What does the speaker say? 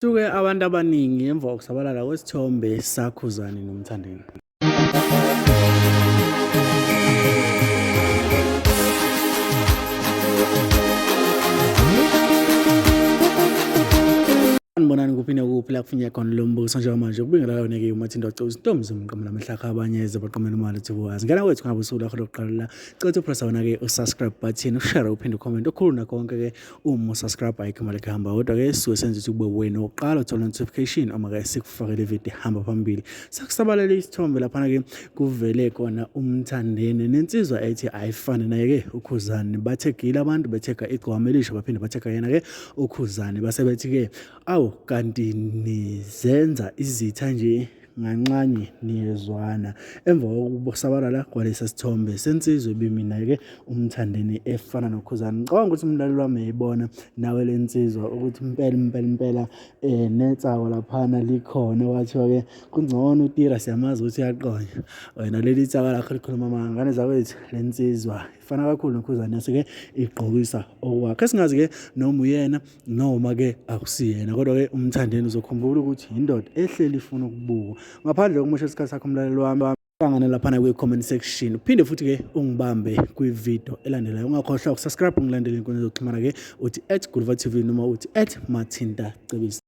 Suke abantu abaningi emva kokusabalala kwesithombe saKhuzani noMthandeni. Sanibonani kuphi nakuphi la kufinya khona lo mbuso njengamanje kubingelela yona-ke uMathinda Wacozi intombi zomqamela amahlakha abanye zabaqamela imali uthi wazi ngena kwethu ngabe usuku lakho lokuqala la cela upressa wona-ke usubscribe button ushare uphinde ucomment okhulu nakho konke-ke uma usubscribe ayikho imali kuhamba kodwa-ke sisuke senza ukuthi kube wena wokuqala uthola notification uma-ke sikufakele ividiyo ihamba phambili sakusabalele isithombe laphana-ke kuvele kona umthandeni nensizwa ethi ayifane naye-ke ukhuzani bathegile abantu bethega igcwama elisha baphinde bathega yena-ke ukhuzani base bethi-ke awu kanti nizenza izitha nje nganxanye niyezwana emva kokusabalala kwalesa sithombe sensizwa ebimina-ke umthandeni efana nokhuzani ngicabanga ukuthi umlaleli wami uyayibona nawe le nsizwa ukuthi impela impela impela um netsawo laphana likhona kwathiwa-ke kungcono utira siyamazi ukuthi uyaqonya wena leli tsaka lakho likhuluma amanga ngane zakwethu le nsizwa ifana kakhulu nokhuzani yase-ke igqokisa okwakhe singazi-ke noma uyena noma-ke akusiyena kodwa-ke umthandeni uzokhumbula ukuthi yindoda ehleli ifuna ukubukwa ngaphandle kokumosha isikhathi sakho umlaleli wami hlangana laphana kwi-comment section uphinde futhi-ke ungibambe kwividiyo elandelayo ungakhohlwa ukusubscribe ungilandele inkundla zokuxhumana-ke uthi at guluva tv noma uthi at mathinta cebisa.